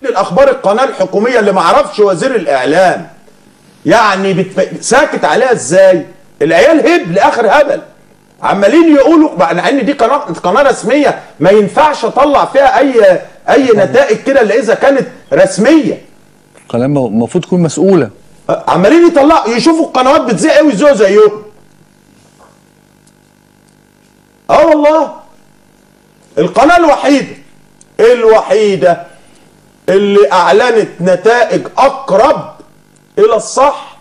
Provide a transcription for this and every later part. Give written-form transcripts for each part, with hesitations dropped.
الاخبار القناة الحكومية اللي ما عرفش وزير الاعلام يعني ساكت عليها ازاي؟ العيال هبل اخر هبل، عمالين يقولوا مع ان دي قناة رسمية ما ينفعش اطلع فيها اي نتائج كده الا اذا كانت رسمية. القناة المفروض تكون مسؤولة. عمالين يطلعوا يشوفوا القنوات بتذيع ايه ويذيعوا زيهم. اه والله القناة الوحيدة اللي اعلنت نتائج اقرب الى الصح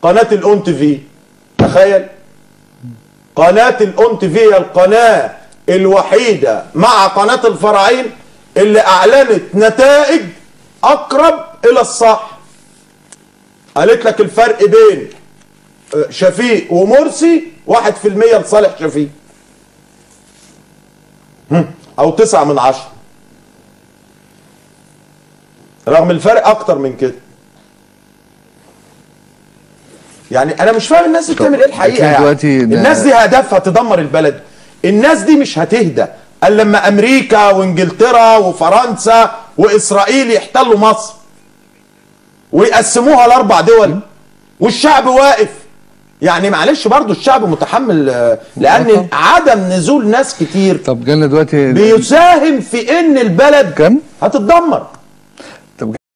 قناة الاون تي في. تخيل، قناة الاون تي في هي القناة الوحيدة مع قناة الفراعين اللي اعلنت نتائج اقرب الى الصح. قالت لك الفرق بين شفيق ومرسي 1% لصالح شفيق، او 9 من 10، رغم الفرق اكتر من كده. يعني انا مش فاهم الناس دي بتعمل ايه الحقيقة. يعني الناس دي هدفها تدمر البلد. الناس دي مش هتهدى الا لما امريكا وانجلترا وفرنسا واسرائيل يحتلوا مصر ويقسموها لاربع دول والشعب واقف. يعني معلش برضو الشعب متحمل، لان عدم نزول ناس كتير طب جالنا دلوقتي بيساهم في ان البلد كم هتتدمر.